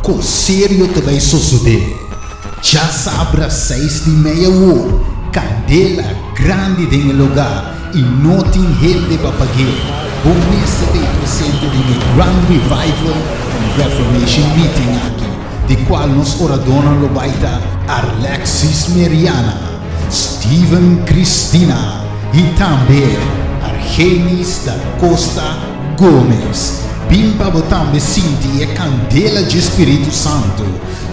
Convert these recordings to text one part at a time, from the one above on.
Kos serio ta bai sosodé. Djasabra seis di mei awor, kandela grandi den e lugá i no tin hende pa pag'é. Bo mester ta ei presente den e Grand Revival and Reformation Meeting aki, di kual nos oradónan lo bai ta Arlexis Meriana, Steven Cristina i tambe Argenis da Costa Gomez. Bin pa bo tambe sinti e kandela dje Spiritu Santu.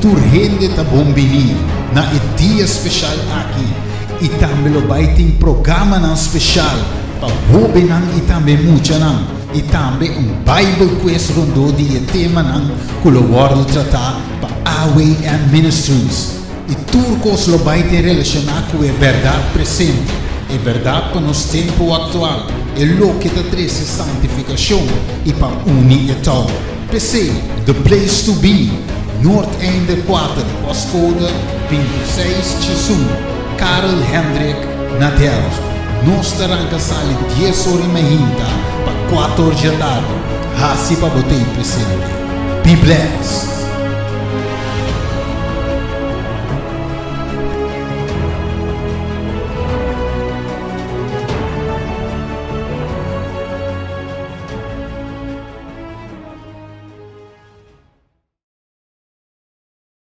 Tur hende ta bon bini na e dia speshal aki i tambe lo bai tin programanan speshal pa hóbennan i tambe muchanan i tambe un Bible quiz rondó di e temanan ku lo wòrdu tratá pa AWM Ministries. I tur kos lo bai tin relashoná ku e bèrdat presente, e bèrdat pa nos tempu aktual, e loke ta trese santifikashon i pa uni e tou. P'esei, the place to be, Noordeinde kuater, postcode 26 Chisun, Karel Hendrik na Delft. Nos ta ranka sali dies or i mainta pa kuater or djatardi. Hasi pa bo t'ei presente. Be blessed!